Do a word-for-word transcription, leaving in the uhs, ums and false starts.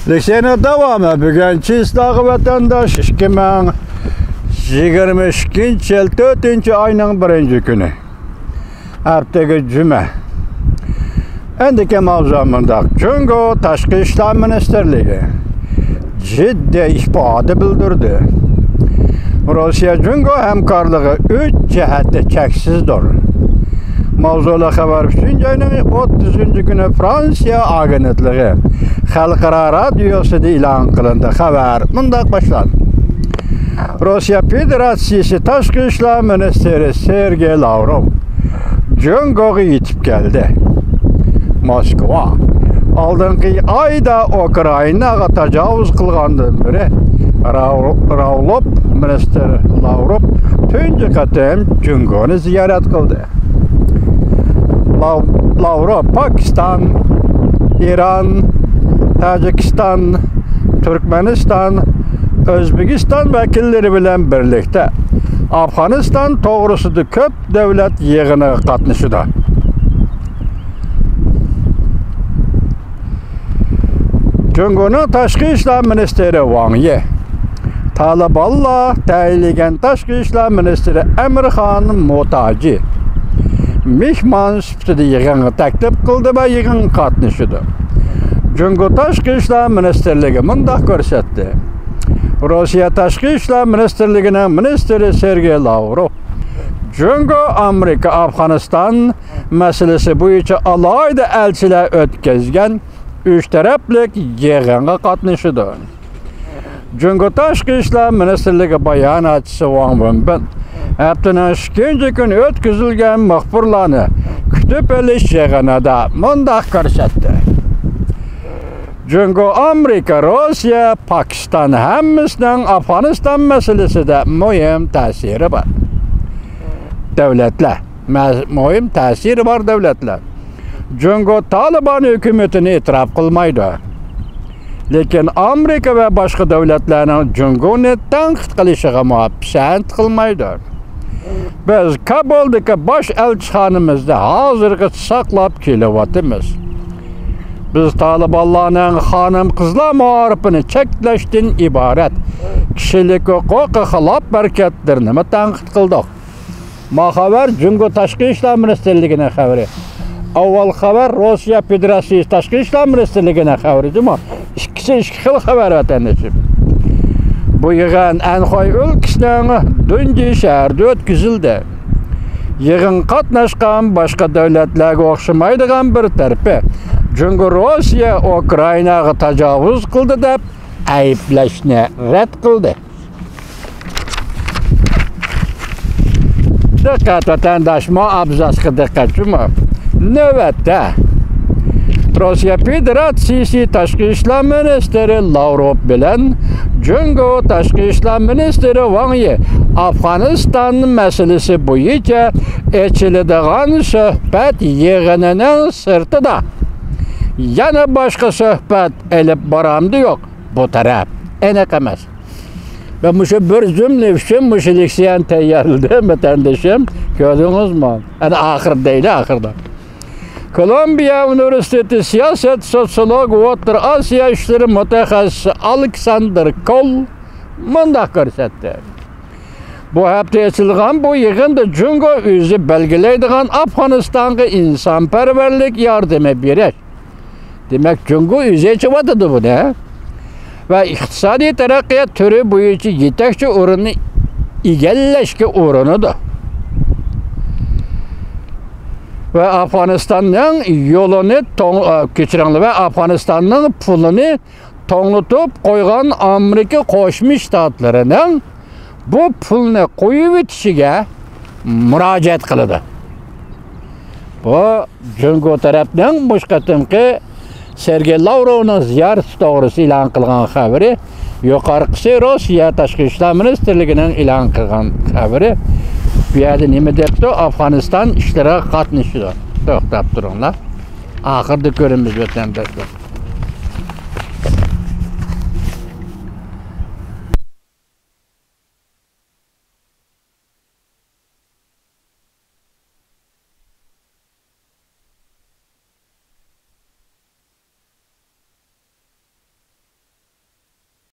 لېكسىيەنىڭ داۋامى. بۈگۈن چىسلاغا ۋەتەنداش، ئىككى مىڭ يىگىرمە ئىككىنچى يىل تۆتىنچى ئاينىڭ بىرىنچى كۈنى. ھەپتىگە جۈمە. ئەندىكى ماۋزۇ مۇنداق. جۇڭگو تاشقى ئىشلار مىنىستىرلىكى جىددىي ئىپادە بىلدۈردى. روسىيە جۇڭگو ھەمكارلىقى ئۈچ جەھەتتە چەكسىزدۇر. ماۋزۇلۇق خەۋەر ئۈچىنچى ئاينىڭ ئوتتۇزىنچى كۈنى فرانسىيە ئاگېنتلىقى خەلقئارا رادىيوسىدا ئېلان قىلىندى. خەۋەر مۇنداق باشلاندى. روسىيە فېدېراتسىيىسى تاشقى ئىشلار مىنىستىرى سېرگېي لاۋروف جۇڭگوغا يېتىپ كەلدى. موسكۋا. ئالدىنقى ئايدا ئۇكرائىناغا تاجاۋۇز قىلغاندىن بېرى، راۋ-، راۋلوپ مىنىستىر لاۋروف تۇنجى قېتىم جۇڭگونى زىيارەت قىلدى. لاۋ-، لاۋروف پاكىستان، ئىران، تاجىكىستان، تۈركمەنىستان، ئۆزبېكىستان ۋەكىللىرى بىلەن بىرلىكتە ئافغانىستان توغرىسىدا كۆپ دۆلەت يىغىنىغا قاتنىشىدۇ. جۇڭگونىڭ تاشقى ئىشلار مىنىستىرى ۋاڭ يى، تالىبانلار تەيىنلىگەن تاشقى ئىشلار مىنىستىرى ئەمىرخان مۇتاجى مېھمان سۈپىتىدە يىغىنغا تەكلىپ قىلدى ۋە يىغىنغا قاتنىشىدۇ. جۇڭگو تاشقى ئىشلار مىنىستىرلىكى مۇنداق كۆرسەتتى. روسىيە تاشقى ئىشلار مىنىستىرلىكىنىڭ مىنىستىرى سېرگېي لاۋروف جۇڭگو ئامېرىكا ئافغانىستان مەسىلىسى بويىچە ئالاھىدە ئەلچىلەر ئۆتكۈزگەن ئۈچ تەرەپلىك يىغىنغا قاتنىشىدۇ. جۇڭگو تاشقى ئىشلار مىنىستىرلىكى باياناتچىسى ۋاڭ ۋېنبىن ھەپتىنىڭ ئىككىنچى كۈنى ئۆتكۈزۈلگەن مۇخبىرلارنى كۈتۈپ ئېلىش يىغىنىدا مۇنداق كۆرسەتتى. جۇڭگو ئامېرىكا، روسىيە، پاكىستان ھەممىسىنىڭ ئافغانىستان مەسىلىسىدە مۇھىم تەسىرى بار دۆلەتلەر. مە-، مۇھىم تەسىرى بار دۆلەتلەر. جۇڭگو تالىبان ھۆكۈمىتىنى ئېتىراپ قىلمايدۇ. لېكىن ئامېرىكا ۋە باشقا دۆلەتلەرنىڭ جۇڭگونى تەنقىد قىلىشىغىمۇ پىسەنت قىلمايدۇ. بىز كابۇلدىكى باش ئەلچىخانىمىزدا ھازىرغىچە ساقلاپ كېلىۋاتىمىز. بىز تالىبانلارنىڭ خانىم-قىزلار مائارىپىنى چەكلەشتىن ئىبارەت كىشىلىك ھوقۇققا خىلاپ ھەرىكەتلىرىنىمۇ تەنقىد قىلدۇق. ما خەۋەر جۇڭگو تاشقى ئىشلار مىنىستىرلىكىنىڭ خەۋىرى. ئاۋۋال خەۋەر روسىيە فېدېراتسىيىسى تاشقى ئىشلار مىنىستىرلىكىنىڭ خەۋىرى جۇمۇ. ئىككىسى ئىككى خىل خەۋەر، ۋەتەندىشىم. بۇ يىغىن ئەنخۇي ئۆلكىسىنىڭ دۇنجى شەھىرىدە ئۆتكۈزۈلدى. يىغىنغا قاتناشقان باشقا دۆلەتلەرگە ئوخشىمايدىغان بىر تەرىپى، جۇڭگو روسىيە ئۇكرائىناغا تاجاۋۇز قىلدى دەپ ئەيىبلەشنى رەت قىلدى. دىققەت، ۋەتەنداش، ما ئابزاسقا دىققەت جۇمۇ. نۆۋەتتە، روسىيە فېدېراتسىيىسى تاشقى ئىشلار مىنىستىرى لاۋروف بىلەن جۇڭگو تاشقى ئىشلار مىنىستىرى ۋاڭ يى ئافغانىستان مەسىلىسى بويىچە ئېچىلىدىغان سۆھبەت يىغىنىنىڭ سىرتىدا يەنە باشقا سۆھبەت ئېلىپ بارامدۇ يوق، بۇ تەرەپ ئېنىق ئەمەس. مەن مۇشۇ بىر جۈملە ئۈچۈن مۇشۇ لېكسىيەنى تەييارلىدىم، ۋەتەندىشىم. كۆردىڭىزمۇ؟ ئەنە ئاخىر دەيلى، ئاخىردا. كولومبىيە ئۇنىۋېرسىتېتى سىياسەت سوتسىيولوگى، ئوتتۇرا ئاسىيا ئىشلىرى مۇتەخەسسىسى ئالېكساندېر كول مۇنداق كۆرسەتتى. بۇ ھەپتە ئېچىلغان بۇ يىغىندا جۇڭگو ئۆزى بەلگىلەيدىغان ئافغانىستانغا ئىنسانپەرۋەرلىك ياردىمى بېرىش، دېمەك، جۇڭگو ئۆزى ئېچىۋاتىدۇ بۇنى. ۋە ئىقتىسادىي تەرەققىيات تۈرى بويىچە يېتەكچى ئورۇننى ئىگىلەشكە ئۇرۇنىدۇ. ۋە ئافغانىستاننىڭ يولىنى توڭ-، ئا، كەچۈرۈڭلار، ۋە ئافغانىستاننىڭ پۇلىنى توڭلىتىپ قويغان ئامېرىكا قوشما شتاتلىرىنىڭ بۇ پۇلنى قويۇۋېتىشىگە مۇراجىئەت قىلىدۇ. بۇ جۇڭگو تەرەپنىڭ مۇشۇ قېتىمقى سېرگېي لاۋروۋنىڭ زىيارىتى توغرىسىدا ئېلان قىلغان خەۋىرى. يۇقىرىقىسى روسىيە تاشقى ئىشلار مىنىستىرلىكىنىڭ ئېلان قىلغان خەۋىرى. بۇ يەردە نېمە دەپتۇ؟ ئافغانىستان ئىشلىرىغا قاتنىشىدۇ. توختاپ تۇرۇڭلار. ئاخىرىدا كۆرىمىز، ۋەتەنداشلار.